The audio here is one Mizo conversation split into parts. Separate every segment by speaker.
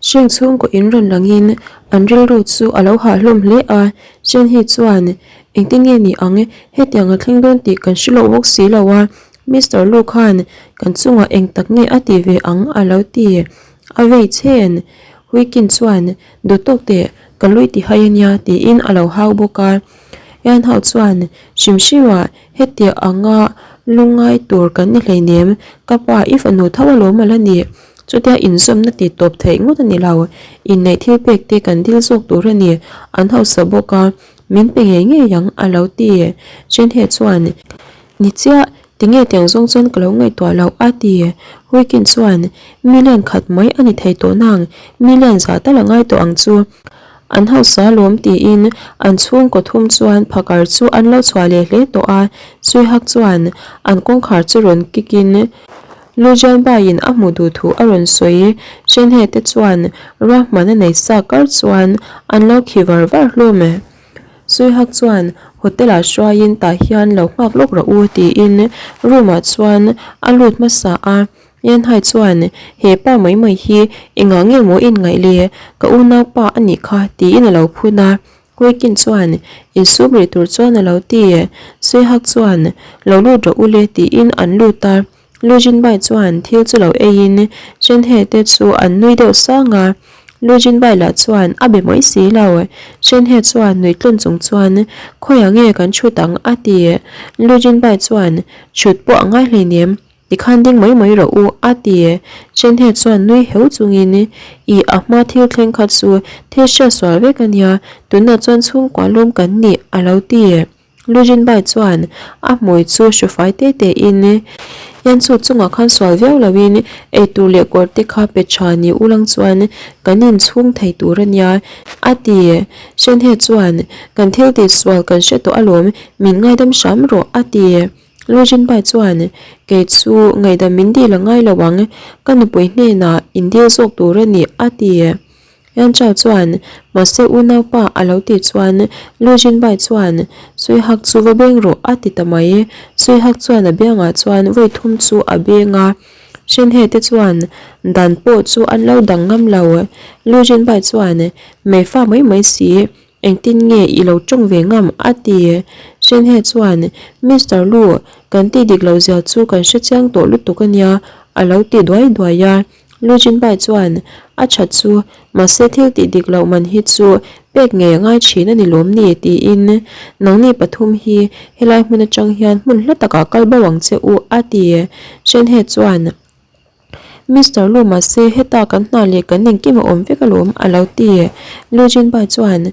Speaker 1: Hring chhungkaw in rawn langin an rilru chu a lo hah hlawm hle a, Shenhi chuan, Engtin nge ni ang, hetiang a thleng dawn tih kan hre loh bawk si lo a, Mister Lu khan kan chungah eng tak nge a ti ve ang a lo ti. A vei chhen. Huikin chuan, Dawtawk teh, ka lui ti hai a nia tiin a lo hau bawk a. Yan Hao chuan, Hrim hrimah hetiang anga lungngai tur kan ni hleinem, ka pa i fanu tho alawm a la ni. Chutia inzawmna ti tawp theih ngawt a ni lo, inneih thil pek te kan dil zawk tur a ni, an hausa bawk a, min pe ngei ngei ang a lo ti. Chenhe chuan, Ni chiah, tinge tiang zawng chuan ka lo ngaihtuah loh a ti. Huikin chuan, Million khat mai a ni thei tawh nang, million zah tal a ngai tawh ang chu. An hausa lawm tiin an chhungkaw thum chuan phakar chu an lo chhuah leh hle tawh a, Suihak chuan an kawngkhar chu rawn kick in, Lujan Baiin a hmuh duh thu a rawn sawi. Shenhe te chuan ruahman a nei sa kar chuan an lo khi var var hlawm e. Suihak chuan hotel ah hruaiin tah hian lo nghak lawk rawh u tiin room ah chuan a lut hmasa a. Yanhai chuan he pa mai mai hi engah nge maw in ngaih le ka unaupa a nih kha tiin a lo phun a. Huikin chuan insum rih tur chuan a lo ti. Suihak chuan lo lut rawh u le tiin an lut a. Lu Jinbai chuan thil chu lo eiin Shenhe te chu an nui deuh sang a. Lu Jinbai lah chuan a be mai si lo. Shenhe chuan nui tlawn chung chuan khawiah nge kan chhut ang a ti. Lu Jinbai chuan chhut pawh a ngai hleinem tikhan ding mai mai rawh u a ti. Shenhe chuan nui heu chungin i a hma thil thleng kha chu thil hriat sual vek a nia tunah chuan chhungkua lawm kan ni a lo ti. Lujinbai chuan a hmui chu hru fai te te in Yanchu chungah khan sual viau lo in eitur leh kawr te kha pe tha ni ulang chuan kan in chhung thei tur a nia a ti. Shenhe chuan kan thil tih sual kan hre tawh alawm min ngaidam hram rawh a ti. Lujinbai chuan kei chu ngaihdam min dil a ngai lo ang ka nupui hnenah in dil zawk tur a ni a ti. Yanchao chuan, Mahse unaupa a lo tih chuan Lu Jinbai chuan, Suihak chu va beng rawh a ti ta mai. Suihak chuan a biangah chuan vawi thum chu a beng a. Shenhe te chuan dan pawh chu an lo dang ngam lo. Lu Jinbai chuan, Meifa mai mai si, Engtin nge i lo tawng ve ngam? a ti. Shenhe chuan, Mister Lu, kan tih dik loh zia chu kan hre chiang tawh lutuk a nia, a lo ti duai duai a. Lu Jinbai chuan, A tha chu, mahse thil tih dik loh man hi chu pek ngei a ngai thin a ni lawm ni? tiin, Nangni pathum hi helai hmun atang hian hmun hla takah kal bo ang che u, a ti. Shenhe chuan. Mister Lu mahse heta kan hna leh kan engkim a awm vek alawm a lo ti. Lu Jinbai chuan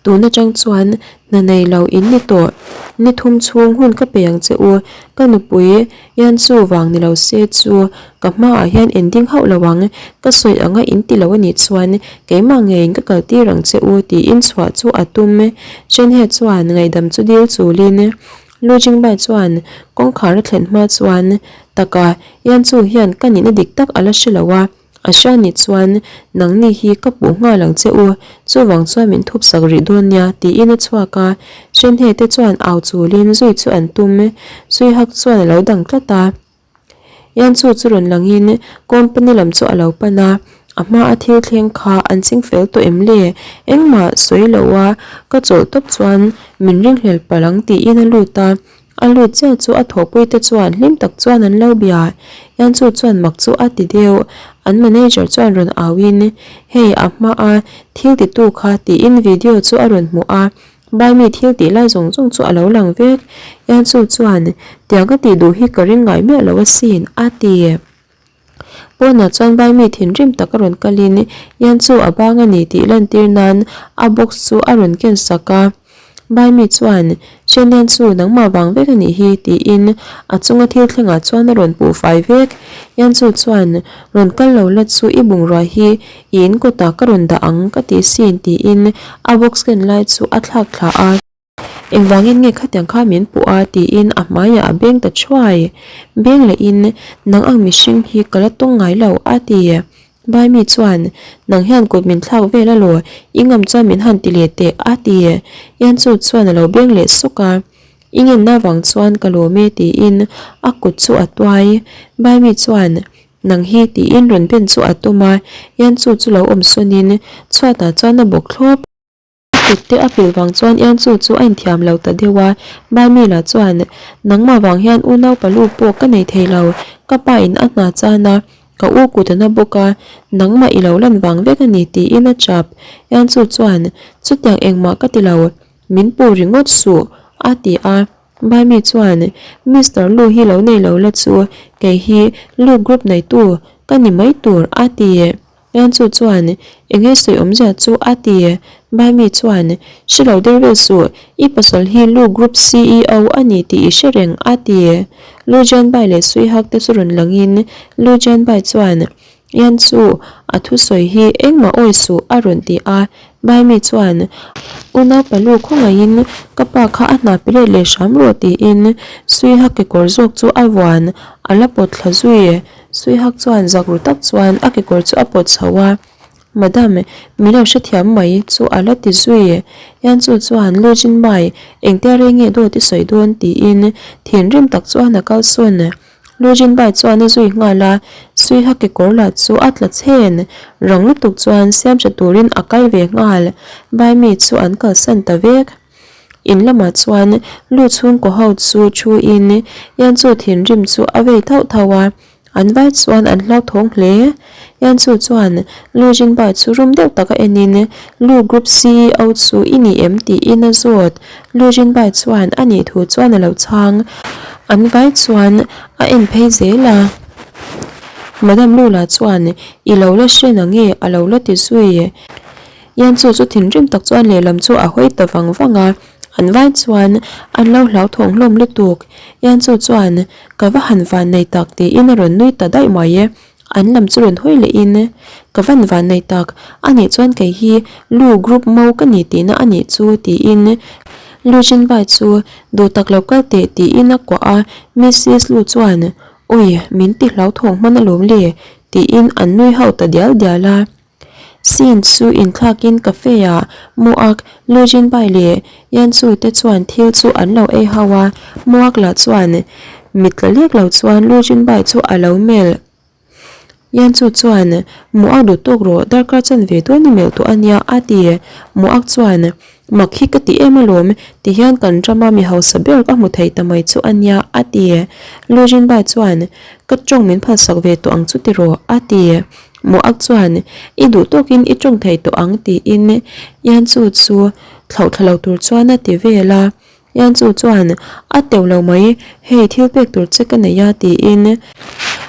Speaker 1: tun atang chuan hna nei lo in ni tawh. Ni thum chhung hun ka pe ang che u. Ka nupui hian chu vang ni lo se chu ka hmaah hian en ding hauh lo ang. Ka sawi anga in ti lo anih chuan keimah ngeiin ka kal tir ang che u tiin chhuah chu a tum. Shenhe chuan ngaihdam chu dil chulin Lu Jingbai chuan kawngkhar a thlen hma chuan taka Yanchu hian ka nihna dik tak a la hre lo a, a hria nih chuan nangni hi ka puh nghal ang che u, chuvang chuan min thup sak rih dawn nia tiin a chhuak a, Shenhe te chuan au chulin zui chu an tum, Suihak chuan a lo dang tlat a. Yanchu chu rawn langin company lam chu a lo pan a, a hma a thil thleng kha an ching fel tawh em le? Engmah sawi lo a, ka chawlh tawp chuan min ringhlel palh ang tiin a lut a, a lut chiah chu a thawhpui te chuan hlim tak chuan an lo bia. Yanchu chuan mak chu a ti deuh, an manager chuan rawn au in, Hei a hma a thil titu kha tiin video chu a rawn hmuh a, Baimi thil tih lai zawng zawng chu a lo lang vek. Yanchu chuan, Tiang ka tih duh hi ka ring ngai miah lo asin, a ti. Pawnah chuan Baimi thinrim tak a rawn kalin Yanchu a bang a ni tih lantir nan a box chu a rawn ken sak a. Baimi chuan, Chen Yanchu, nangmah vang vek a nih hi, tiin a chunga thil thlengah chuan a rawn puh fai vek. Yanchu chuan, Rawn kal lo la chu i bungrua hi I in kawtah ka rawn dah ang ka ti sin tiin a box ken lai chu a thlak thla a. Engvangin nge khatiang kha min puh a tiin a hmaiah a beng ta thuai. Beng lehin nang ang mihring hi ka la tawng ngai lo a ti. Baimi chuan nang hian kut min thlak vel alaw i ngam chuan min han ti leh teh a ti. Yanchu chuan a lo beng leh suk a. I ngenna vang chuan ka lawm e tiin a kut chu a tuai. Baimi chuan. Nang hi tiin rawn ben chu a tum a, Yanchu chu lo awm sawnin chhuatah chuan a bawk thlawp. A kut te a pilh vang chuan Yanchu chu a inthiam lo ta deuh a, Baimila chuan, Nangmah vang hian unau palu pawh ka nei thei lo, ka pa in a hna chan a, ka u kut a na bawk a, nangmah i lo lan vang vek a ni tiin a chap. Yanchu chuan, Chutiang engmah ka ti lo, min pu ringawt suh, a ti a. Baimi chuan, Mister Lu hi lo nei lo la chu, kei hi Lu Group neitu ka ni mai tur, a ti. Yanchu chuan, Enge sawi awmzia chu? a ti. Baimi chuan, Hre lo der vel suh, i pasal hi Lu Group CEO a ni tih i hre reng, a ti. Lu Jianbai leh Sui Hak te chu rawn langin Lu Jianbai chuan, Ian chu a thusawi hi engmah awi suh a rawn ti a, Baimi chuan Unau Palu khawngaihin ka pa kha a hna pe let leh hram rawh tiin Suiha kekawr zawk chu a vuan a la pawt thla zui. Suihak chuan zak ru tak chuan a kekawr chu a pawt chho a, Madam, min lo hrethiam mai chu a la ti zui. Ian chu chuan Lu Jinmai engtia rei nge dawt i sawi dawn tiin thinrim tak chuan a kalsawn. Lu Jinbai chuan a zui nghal a, Suiha kekawr lah chu a tla chhen. Rang lutuk chuan siam tha turin a kal ve nghal. Baimi chu an kalsan ta vek. In lamah chuan Lu chhungkaw ho chu thu in Yanchu thinrim chu a vei thauh thauh a, an vai chuan an hlauthawng hle. Yanchu chuan Lu Jinbai chu rum deuh taka enin Lu Group CEO chu i ni em tiin a zawt. Lu Jinbai chuan a nih thu chuan a lo chhang. An vai chuan a en phei zel a. Madam Lu lah chuan i lo la hre na nge a lo la ti zui. Yanchu chu thinrim tak chuan lehlam chu a hawi ta vang vang a. An vai chuan an lo hlauthawng hlawm lutuk. Yanchu chuan ka va han van nei tak tiin a rawn nui ta daih mai. An lam chu rawn hawi lehin, Ka van van nei tak, a nih chuan kei hi Lu group mo ka ni tihna a nih chu tiin Lu Jinbai chu duh tak lo kal teh tiin a kuah a, Missis Lu chuan Awi, min ti hlauthawng hman alawm le tiin an nui ho ta dial dial a. Scene chu inthlakin cafe ah Muak, Lu Jinbai leh Yanchu te chuan thil chu an lo ei ho a, Muak lah chuan mit tla lek lo chuan Lu Jinbai chu a lo melh. Yanchu chuan, Muak duh tawk rawh, darkar chanve dawn i melh tawh a nia a ti. Muak chuan, Mak hi ka ti em alawm, tihian kan rama mi hausa ber ka hmu thei ta mai chu a nia a ti. Lu Jinbai chuan, Ka tawng min phalsak ve tawh ang chu tiraw a ti. Muak chuan, I duh tawkin i tawng thei tawh ang tiin Yanchu chu thlauh thla lo tur chuan a ti vel a. Yanchu chuan, A teuh lo mai, hei thil pek tur che ka nei a tiin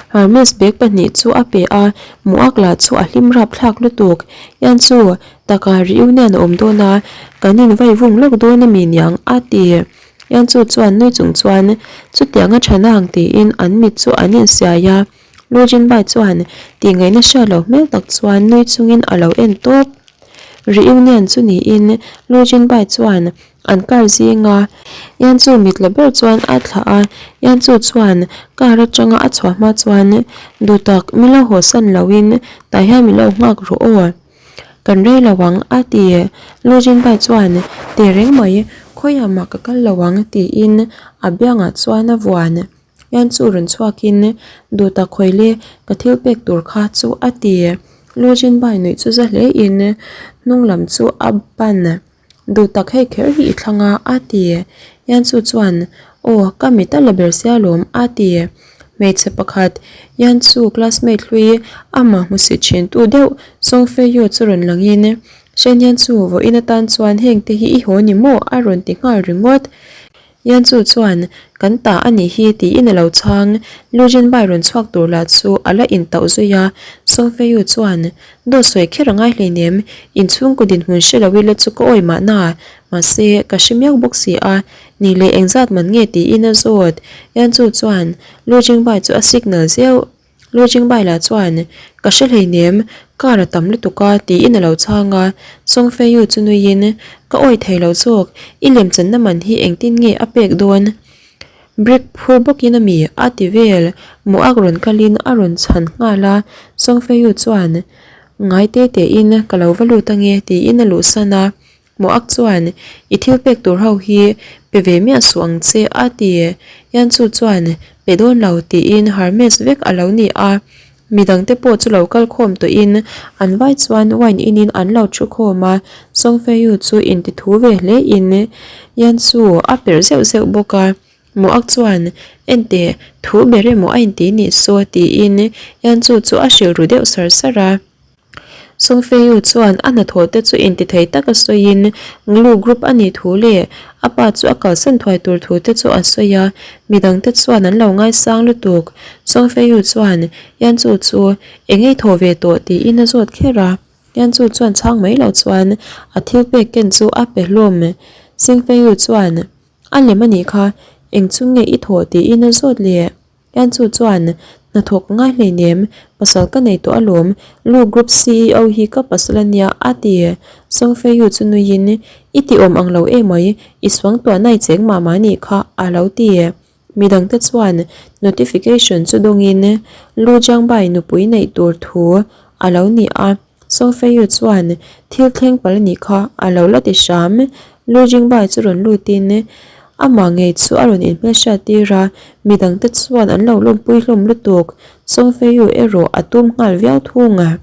Speaker 1: Hermes bag pahnih chu a pe a, Muak lah chu a hlim rapthlak lutuk. Yanchu, taka reunion a awm dawn a, kan invai vung lawk dawn a mi niang a ti. Yanchu chuan nui chung chuan, Chutiang a tha nang tiin an mit chu an insiai a. Lu Jinbai chuan tih ngaihna hriat loh hmel tak chuan nui chungin a lo en tawp. Reunion chu niin Lu Jinbai chuan an car zinga Yanchu mit la ber chuan a thlah a, Yanchu chuan car atanga a chhuah hma chuan duh tak min lo hawsan loin tah hian min lo nghak rawh aw. Kan rei lo ang a ti. Lu Jinbai chuan teh reng mai khawiah mah ka kal lo ang tiin a biangah chuan a vuan. Hian chu rawn chhuakin duh tak hawi le ka thil pek tur kha chu a ti. Lu Jinbai nuih chu za hlein hnung lam chu a pan duh tak hei kher hi i thlang a a ti. Hian chu chuan aw ka mit a la ber sia lawm a ti. Hmeichhe pakhat hian chu classmate hlui amah hmusit thin tu deuh Song Fei Yu chu rawn langin Shen Hian chu vawiin atan chuan heng te hi i haw ni maw a rawn ti nghal ringawt. Yanchu chuan, Kan ta a nih hi tiin a lo chhang. Lu Jinbai rawn chhuak tur lah chu a la intauh zui a. Song Feiyu chuan, Dawt sawi kher a ngai hleinem, inchhungkaw dinhmun hre lo ila chu ka awi mahna. Mahse, ka hre miau bawk si a, ni leh engzat man nge tiin a zawt. Yanchu chuan, Lu Jingbai chu a signal zeuh. Lu Jingbai lah chuan, Ka hre hleinem, car a tam lutuk a, tiin a lo chhang a. Song Feiyu chu nuiin, Ka awi thei lo zawk, i lemchanna man hi engtin nge a pek dawn? Brick phur bawkin a mi, a ti vel. Muak rawn kalin a rawn chhan nghal a. Song Feiyu chuan, Ngai te tein ka lo va lut ange, tiin a luhsan a. Moak chuan, I thil pek tur ho hi pe ve miah suh ang che, a ti. Yanchu chuan, Pe dawn lo, tiin Hermes vek a lo ni a. Midangte pawh chu lo kal khawm tawhin an vai chuan wine inin an lo thu khawm a, Song Feiyu chu inti thu ve hle in Yan Chu a perh zeuh zeuh bawk a. Muak chuan, Enteh, thu ber emaw a inti nih saw tiin Yan Chu chu a hrilh ru deuh sar sar a. Song Feiyu chuan a hnathawh te chu intithei taka sawiin Nglu Group a nih thu leh a pa chu a kalsan thuai tur thu te chu a sawi a, midang te chuan an lo ngaisang lutuk. Song Feiyu chuan Yan Chu chu eng ei thaw ve tawh tiin a zawt kher a, Yan Chu chuan chhang mai lo chuan a thil pek ken chu a pe hlawm. Sing Feiyu chuan a lem a nih kha eng chu nge i thawh tiin a zawt leh. Yan chu chuan, Hnathawk ngai hleinem, pasal ka nei tawh alawm, Lu Group ceo hi ka pasal a nia, a ti. Song Feiyu chu nuiin, I ti awm ang lo emai, i suangtuahna i cheng mah mah nih kha, a lo ti. Midangte chuan notification chu dawngin Lu Jiangbai nupui neih tur thu a lo ni a. Sofeiyu chuan thil thleng palh a nih kha a lo la ti hram. Lu Jingbai chu rawn lutin amah ngei chu a rawn inhmelhriat tir a, midangte chuan an lo lawmpui hlawm lutuk. Sofeiyu erawh a tum nghal viau thung a.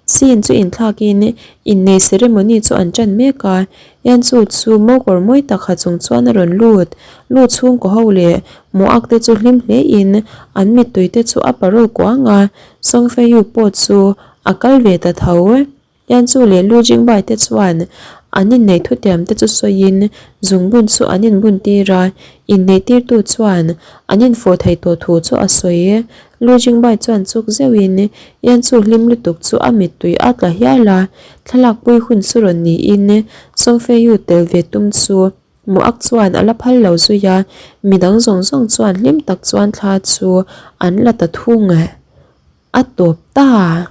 Speaker 1: Scene chu inthlakin innei ceremony chu an ṭan mek a, Yanchu chu mokawr mawi tak ha chung chuan a rawn lut. Lu chhungkaw ho leh Moak te chu hlim hlein an mittui te chu a parawl kuang a, Songfeiyu pawh chu a kal ve ta tho. Yanchu leh Lu Jingbai te chuan an inneih thutiam te chu sawiin zungbun chu an inbun tir a, inneih tirtu chuan an infawh thei tawh thu chu a sawi. Lu Jingbai chuan chuk zeuhin Yanchu hlim lutuk chu a mittui a tla hial a, thlalakpui hun chu rawn niin Songfeiyu tel ve tum chu Muak chuan a la phal lo zui a, midang zawng zawng chuan hlim tak chuan thla chu an la ta thung a tawp ta.